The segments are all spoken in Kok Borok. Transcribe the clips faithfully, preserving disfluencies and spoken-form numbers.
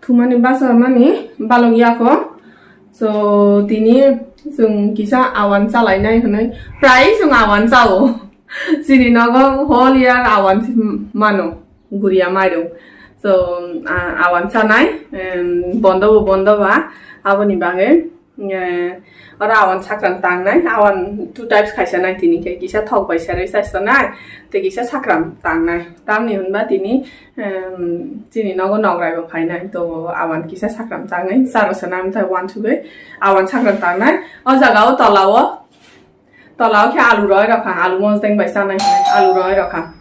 Thumani basa mani balok yako. So, tini chwng kisa awan chalainai hwnwi, prai chwng awan chao. Chini nogo whole year awan si mano, guria mairung. So, a-, awan chanai, em, bondo bo bondo ba, aboni bagwi, eh, oro awan sakram tangnai, awan two types khaisa nai tini khe, kisa thok bai serwi chaisanai, tei kisa sakram tangnai. Tamni hwnba tini, em, chini nogo nograi bo phainai, to awan kisa sakram tangnai, charo sanai, amthai wansugwi awan sakram tangnai. O jaga o tola o, tola o khe alu roi rokha, alu mosdeng bai chanai, alu roi rokha.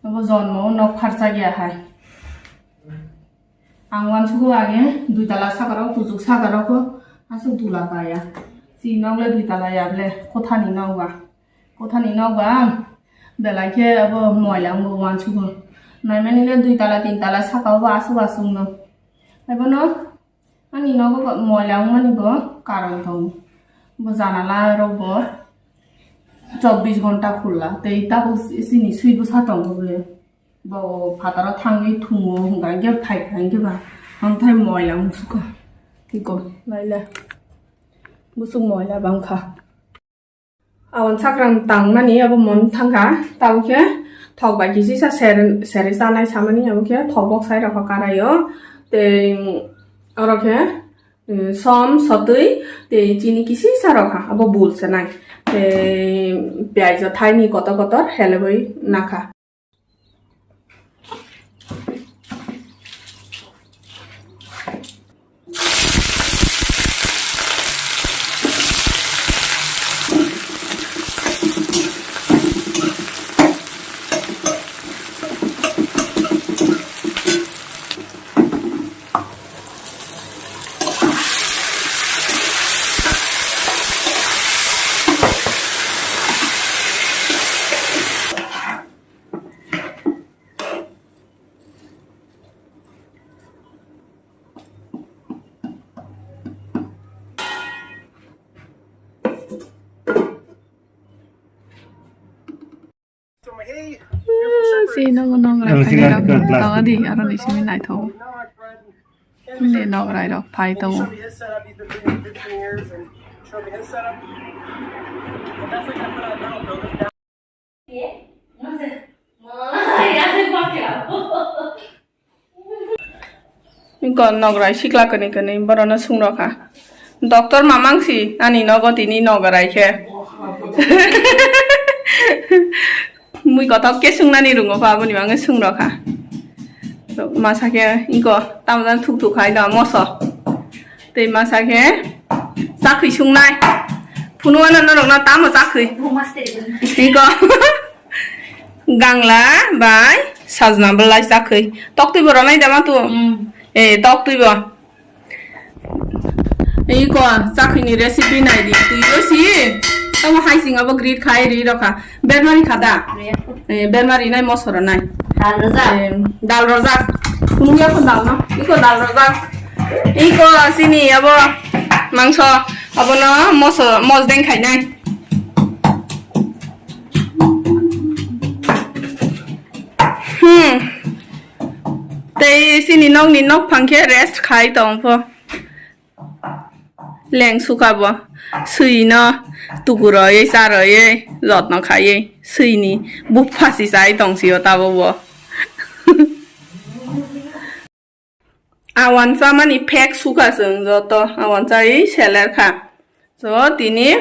Abo jonmo o nok pharchak ya hai. Ang uansugo age dui tala saka rok, kuchuk saka rok o aswk dula kaya. Chini nok le dui tala ya ble, kothani nok ba. Kothani nok ba belai khe abo moila wngbo uansugo. Naimani le dui tala, tin tala saka o bo aswk aswk no. Haibono ani nogo bo moila wngmani bo karon tongo. Bo janala rok bo chobbish ghonta khulla, tei tabuk chini swi bwsa tongo bole. Bo phataro thangwi thungo hwnka hwnkhe phaikha hwnkhe ba, hamthai moila wngsukha. Tiko naile bwswk moila bangkha. Awan sakrang tangmani abo mon thangkha, tabuk khe thok bai kisisa ser-, serwi chanai samani, abo khe thok bok sai rokha karaio, tei oro khe, eh, som, sotwi, tei chini kisisa rokha, abo bul se nai, tei piyaj o thaini kotor kotor helebwi nakha. Si nogo nograi Aro phainai sila rok ka-, tong di, aro ni simi naithok. Ni nograi rok phai tongo. Iko nograi sikla kwnwi kwnwi borokno swngrokha. Doctor mamang si ani nogo tini nograi khe. Mui kothok khe swngnani rwngo pha, aboni bagwi swngrokha. Masa khe iko tamo jani thuk thuk khai da moso. Tei masa khe chakhwi sungnai. Phunukgo norokno tamo chakhwi. Iko gangla bai sajna belai chakhwi. Toktwi bo ronai da ma tu? Mm. Eh, toktwi bo. Iko chakhwini recipe nai di. Twi bo si. Tamo hai sing abo grit khai ri rokha. Bermari khada. Iya. Eh, bermari nai mosoro nai. Dal rojak. Eh, dal rojak. Kunung ya ko dal no. Iko dal rojak. Iko sini abo mangso. Abono moso, mosdeng khainai. Hmm. Tei sini nokni nokphang khe rest khai tong pho. Leng suka bo. Swi no tukuroi, charoi, jotno khai. Swi ni bupha si chai tong sio tabo bo. Awan chamani phek suka chwng joto. Awan chai seler kha. So tini,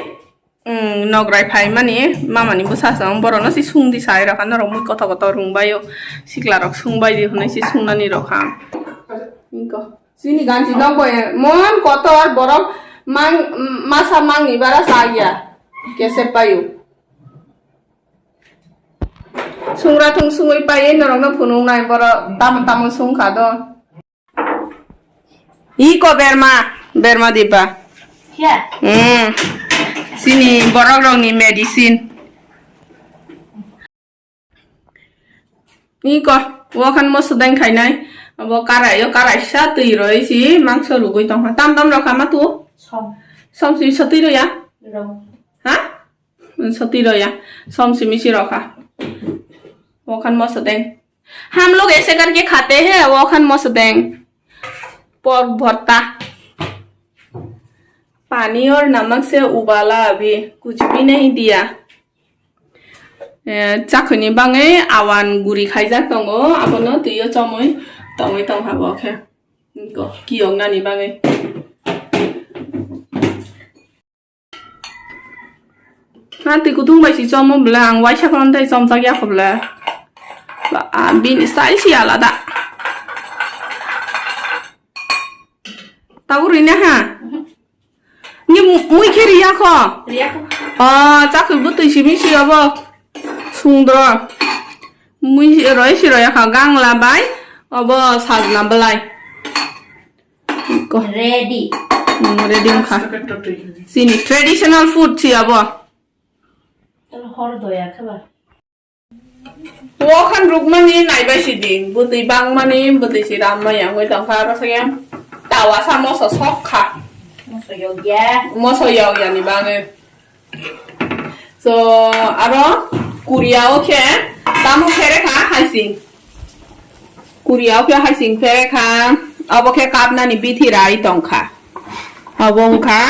mm, nograi phaimani mamani bwsajwng borokno si sungdi sai rokha, norok mui kothok kothok rwngbaio, siklarok sungbaidi hwnwi si sungnani rokha. Iko. Chini ganti nokbo emon kotor borok mang, masa mangni bara chaya. Kesep paio. Sungra thung sungwi paiwi norokno phunuknai borok tamo tamo sungkha do. Iko berma, berma diba. Ya. Hmm. Sini borok rokni medicine. Iko, wakhan moso deng khainai. Abo karai, yo karai sa twi roi si mangso rugui tongkha. Tam tam rokha ma tu? Som. Som si sa twi roya? Rok. Ha? Soti roya, som simi si rokha. Wakhan moso deng. हम लोग ऐसे करके खाते हैं, wakhan moso deng. Pork bhorta. पानी और नमक से उबाला अभी, कुछ भी नहीं दिया. Eh, chakhwini bangwi awan guri khaijak tongo, abono twiyo chomwi tongwi tongkha bo khe. Ko, kiyoknani bangwi. Na twi kutung bai si chomo bwle, ang waisa kono tei chomchak ya kho bwle. Ba, ah, bini style si alada. Tabuk rina ha? Ni mu-, mui khe riya kho? Riya kho. Oh, chakwi bwtwi simi si obo. Sungdro. Mui roi si roya kha, gangla bai. Obo sajna bwlai. Ko. Ready. Hmm, ready wngkha. Chini traditional food si abo. Hor doya khe ba. Wakhan rukmani naibai sidi, bwtwi bangmani, bwtwi si rammani wngwi tongkha, aro se tawa sa moso sok kha. Moso yokya. Moso yokyani bagwi. So, aro kuria o khe tamo phere kha haising. Kuria o khe haising phere kha, abo khe kapnani bithi rai tongkha. Abo wngkha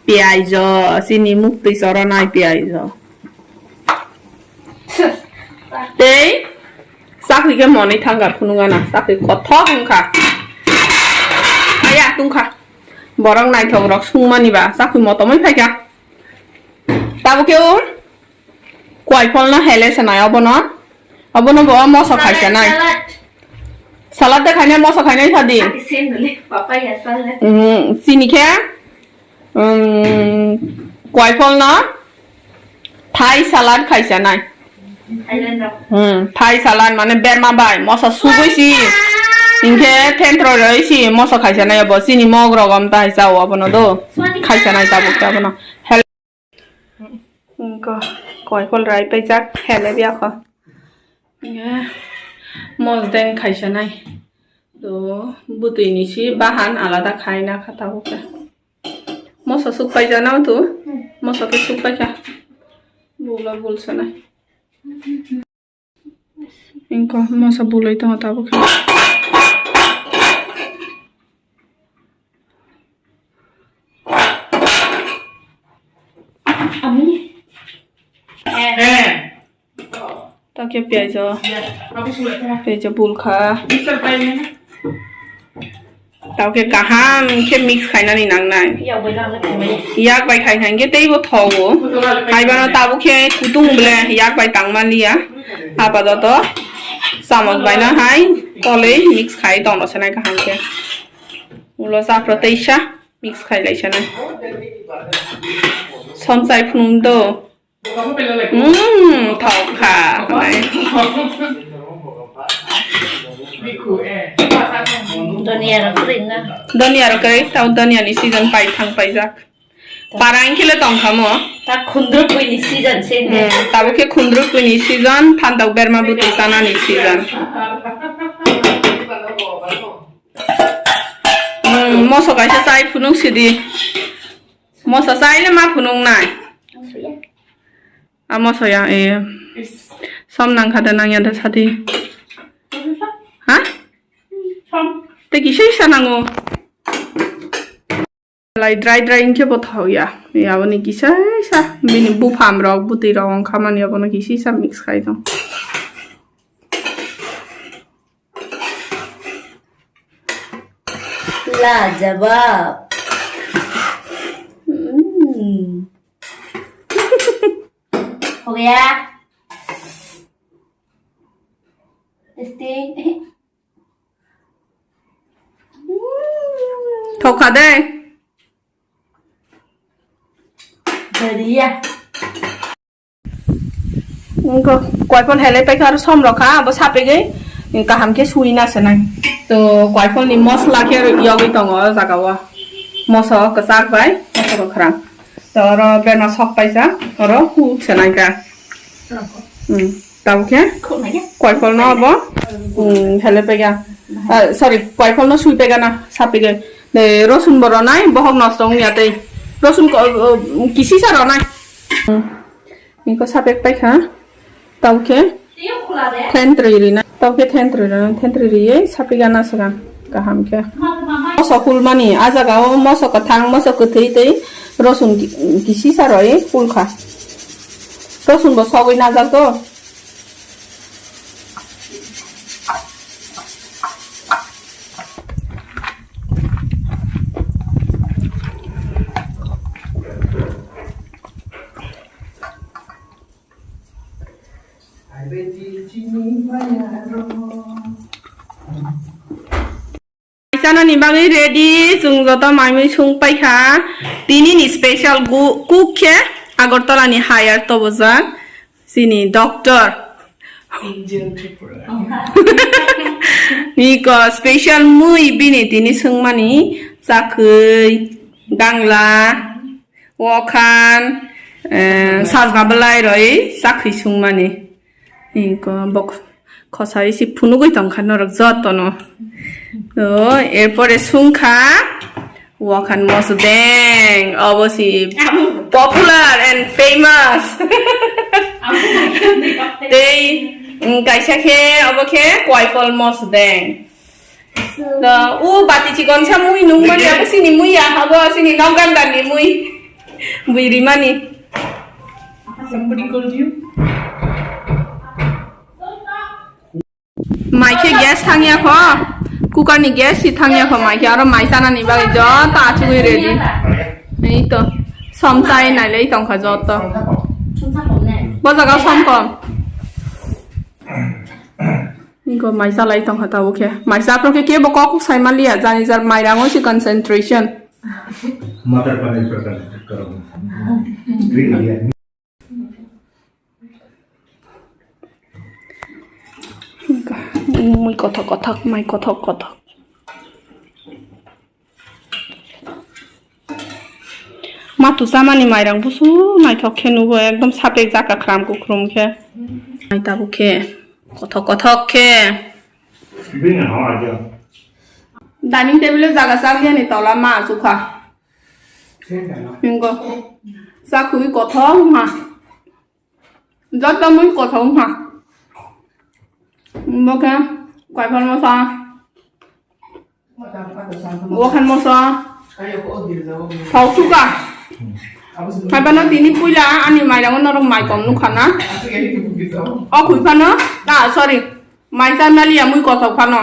piyaj o, chini muktwi choronai piyaj o. Tei chakri khe monwi thangkha phunukgana, chakri kothok wngkha. Aya tungkha. Borok naithok rok sungmani ba chakri motomwi phaikha. Tabuk khe o kwai pholno hele sanai obono. Obono bo moso khai sanai. Salad. Salad de khainai moso khainai sadi. Ati sen dole, papaya salad. Mhm, chini khe, um, kwai pholno Thai salad khai sanai. Thailand rok. Hmm, Thai salad mane berma bai moso sugui si. Hinkhe thentro roi si moso khai sanai abo chini mog rok om tai chao abono do. Khai sanai tabuk tabuk no. Hel-, ko-, koi kol rai paijak hele biya kho. Mosdeng khai sanai. Do bwtwi ni si bahan alada khai na kha tabuk khe. Moso suk paijana tu, moso khe suk paikha. Bula bul sanai. Inko moso bulai tongo tabuk khe. Amni. Eh. Tokhe piyaj o, piyaj o bulkha. Tokhe kaham khe mix khainani nangnai. Yak bai khai khai khe teibo thogo. Haibano tabuk khe kutung ble yak bai tangmaliya. Apadoto chamos baino hai tolwi mix khai tongno sanai kaham khe. Ulo chapra teisa mix khai lai sanai. Somchai phunung do. Mmm, thok kha. Donia rok kwrwi na. Donia rok kwrwi, tamo donia ni season pai thang paijak. Para wngkhe le tong kha mo. Ta khundruk bui ni season se ne. Hmm, tabuk khe khundruk bui ni season, phantok berma bwtwi chana ni season. Hmm, moso kaisa chai phunuk sidi. Moso chai le ma phunuk nai. Amo soya, eh. Som nang kha da nang ya da sadi. Ha? Te kisa kisa nango. Lai dry dry wngkhe bo thok ya. Ya, aboni kisa kisa. Bini bupham rok, bwtwi rok wngkha mani abono kisa kisa mix khai tong. Lajawab. Hmm. हो गया। Testing. Thok kha de. Dariya. Wngkha, koiphon helai paikha aro som rok kha, abo sapigwi. Kaham khe sui na se nai. To kwaiphol ni mosla khe yogwi tongo o jaga o. Moso kwchak bai moso kwkhwrang. To oro bema sok paisa, oro huk se nai ka. Hmm. Tamo khe kwaiphol no abo, hmm, hele pega. Ah, sorry, kwaiphol no sui pega na, sa pega. De rosun bo ronai, bohok nosto wngya tei. Rosun ko, oh, kisisa ronai. Hmm. Iko sapek paikha. Tamo khe thentrwi rina. Tamo khe thentrwi rina. Thentrwi riye sapik gana swkang. Kaham khe. Moso hulmani, a jaga o moso kwthang, moso kwthwi tei rosun ki-, kisisa roi hulkha. Rosun bo sogwi najak do. Chanani bagwi ready, chwng joto mai mui sung paikha. Tini ni special gu-, cook khe Agartala ni hire tobojak chini doctor. Angel Tripura. Niko special mui bini tini swngmani chakhwi, gangla, Wokhan, eh, sajna belai roi chakhwi sungmani. Inko bok khosai si phunugwi tongkha norok jotono. To, erpore sungkha wokhan mosodeng, obo si popular and famous. Tei, mm, kaisa khe, obo khe koifol mosodeng. Da, o bati chikon sa mui nung mani, abo sini mui ya, abo sini nokgan dan ni mui. Bui rimani. Somebody called you? Mai khe gas thangya kho, cooker ni gas si thangya kho, mai khe aro mai chana ni bagwi joto achugwi ready. Ei to, som chai nai lai tongkha joto. Bo jaga som kom. Ingo mai chalai tongkha tabuk khe. Mai chaphru khe kebo kok sai manliya, jani jar mairango se concentration. मटर पनीर पर कंसंट्रेट करो। Green India. Mui kothok kothok, mai kothok kothok. Matu chamani mairang busu naithok khe nugo, ekdom sapek jaka khram kukhrum khe. Mai tabuk khe kothok kothok khe. Dining table o jaga chaliya ni tola ma achukha. Hingo. Chakhwi kothok ma. Joto mui kothok wngkha. Bo khe koifal moso. Wokhan moso. Thok suka. Haibano tini puila ani mairango norok mai kom nukha na. O khwi phano. Ah, sorry. Mai cha maliya mui kothok phano.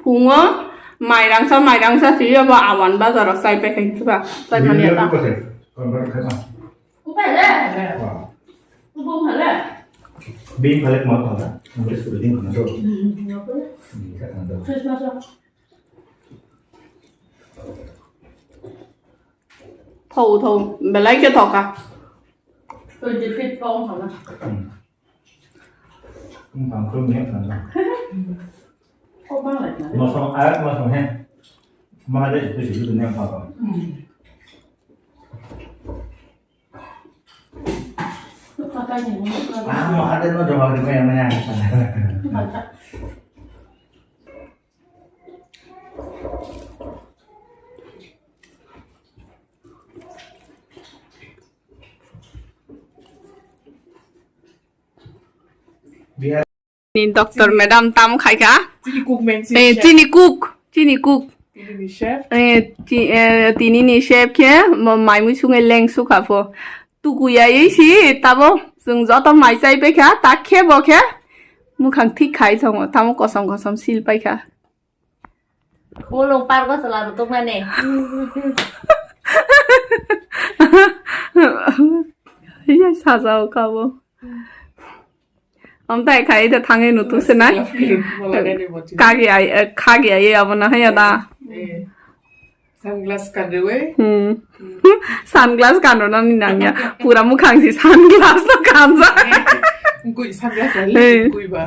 Phungo mairangsa, mairangsa si abo awan bazaro chai pai khai khiba, chai mani ata. Bini phalek ma thangkha, English school ding khana do. Thau, thau, belai khe thoka. Twenty feet kong thangna. Hmm. Bang khrum ni thangna. Kok bang lai na. Mosong, ayat mosong he. Mahadev itu sih itu yang apa? Hmm. Ah, Mahadev no jawab di mana yang sana. Ni doctor madam tam khai kha. Chini cook men si Eh, chef. Chini cook, chini cook. Chini ni chef. Eh, chi-, eh, tini ni chef khe, mo mai mui sungai leng sukha pho. Tuku ya ei si, tabo, chwng joto mai chai pai kha, tak khe bo khe. Mukhang thik khai thongo, tamo kosom kosom sil pai kha. Bolong pargo sala rw tongmani. Iya sajao kabo. Amtai khai de thangai nutu senai. Kagi ai, eh, khagi ai abo na haya da. Eh. Sunglass kanrewe. Hmm. Sunglass kanro nani nangya. Pura mukhang si sunglass no kanja. Kui sunglass ai. Eh. Kui ba.